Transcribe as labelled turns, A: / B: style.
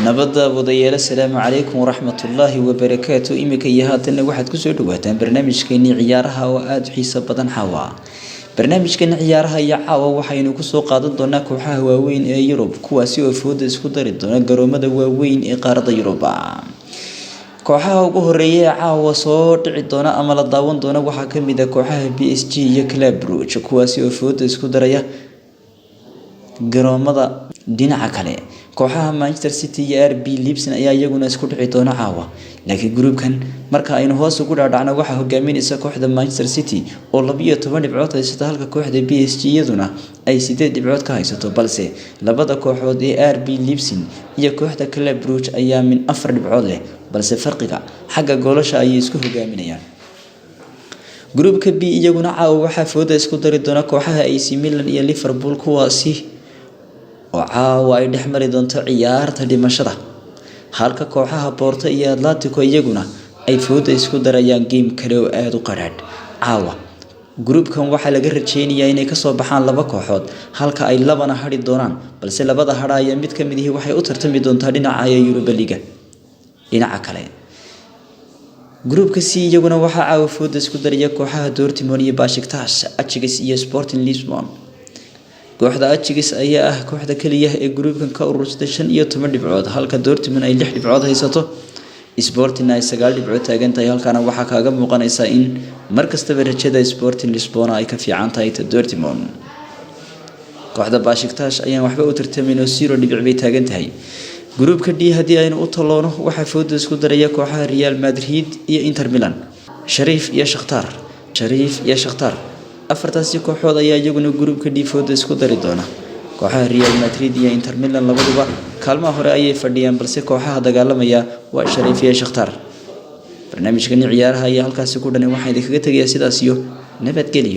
A: Nabadda wadayeelo. Asalaamu calaykum waraxmatullaahi wabarakaatu. Iminka iyo haatanna waxaad kusoo dhawaataan barnaamijkeenii ciyaaraha oo aada u xiiso badan. Caawa barnaamijkeeni ciyaaraha iyo caawa waxaynu kusoo qaadan doonaa kooxaha waaweyn ee Yurub, kuwaasi oo fooda isku dari doona garoomada waaweyn ee qaaradda Yurub. Kooxaha ugu horeeya ee caawa soo dhici doona ama la daawan doona waxaa kamid ah kooxaha PSG iyo Club Brugge, kuwaasi oo fooda isku daraya garoomada. Dhinaca kale, kooxaha Manchester City iyo RB Leipzig ayaa iyaguna isku dhici doona caawa. Laakiin gruubkan marka aynu hoos ugu dhaadhacno, waxaa hogaaminaysa kooxda Manchester City oo 12 dhibcood haysata, halka kooxda PSG iyaduna ay 8 dhibcood ka haysato, balse labada kooxood ee RB Leipzig iyo kooxda Club Brugge ayaa min 4 dhibcood leh, balse farqiga xagga goolasha ayay isku hogaaminayaan. Gruubka B iyaguna caawa waxaa fooda isku dari doona kooxaha AC Milan iyo Liverpool, kuwaasi oo caawa ay dhex mari doonto ciyaarta dhimashada, halka kooxaha Porto iyo Atletico iyaguna ay fooda isku darayaan game kale oo aada u qadhaadh. Caawa gruubkan waxaa laga rajeynayaa inay kasoo baxaan laba kooxood, halka ay labana hadhi doonaan, balse labada hadha ayaa mid kamid ihi waxay u tartami doontaa dhinaca Europa League. Dhinaca kale, gruubka C iyaguna waxaa caawa fooda isku daraya kooxaha Dortmund iyo Besiktas, Ajax iyo Sporting Lisbon. Kooxda Ajax ayaa ah kooxda kaliya ee gruubkan ka urursatay 15 dhibcood, halka Dortmund ay 6 dhibcood haysato, Sporting ay 9 dhibcood taagan tahay. Halkaana waxaa kaaga muuqanaysa in markastaba rajada Sporting Lisbon ay ka fiican tahay ta Dortmund. Kooxda Besiktas ayaan waxba u tartamayn oo 0 dhibic bay taagan tahay. Gruubka D haddii aynu u taloono, waxaa fooda isku daraya kooxaha Real Madrid iyo Inter Milan, Sheriff iyo Shakhtar, Sheriff iyo Shakhtar. Afartaasi kooxood ayaa iyaguna gruubka D fooda isku dari doona. Kooxaha Real Madrid iyo Inter Milan labaduba kaalmaha hore ayay fadhiyaan, balse kooxaha dagaalamaya waa Sheriff iyo Shakhtar. Barnaamijkani ciyaaraha ayaa halkaasi ku dhanay. Waxaan idinkaga tegayaa sidaas iyo nabadgelyo.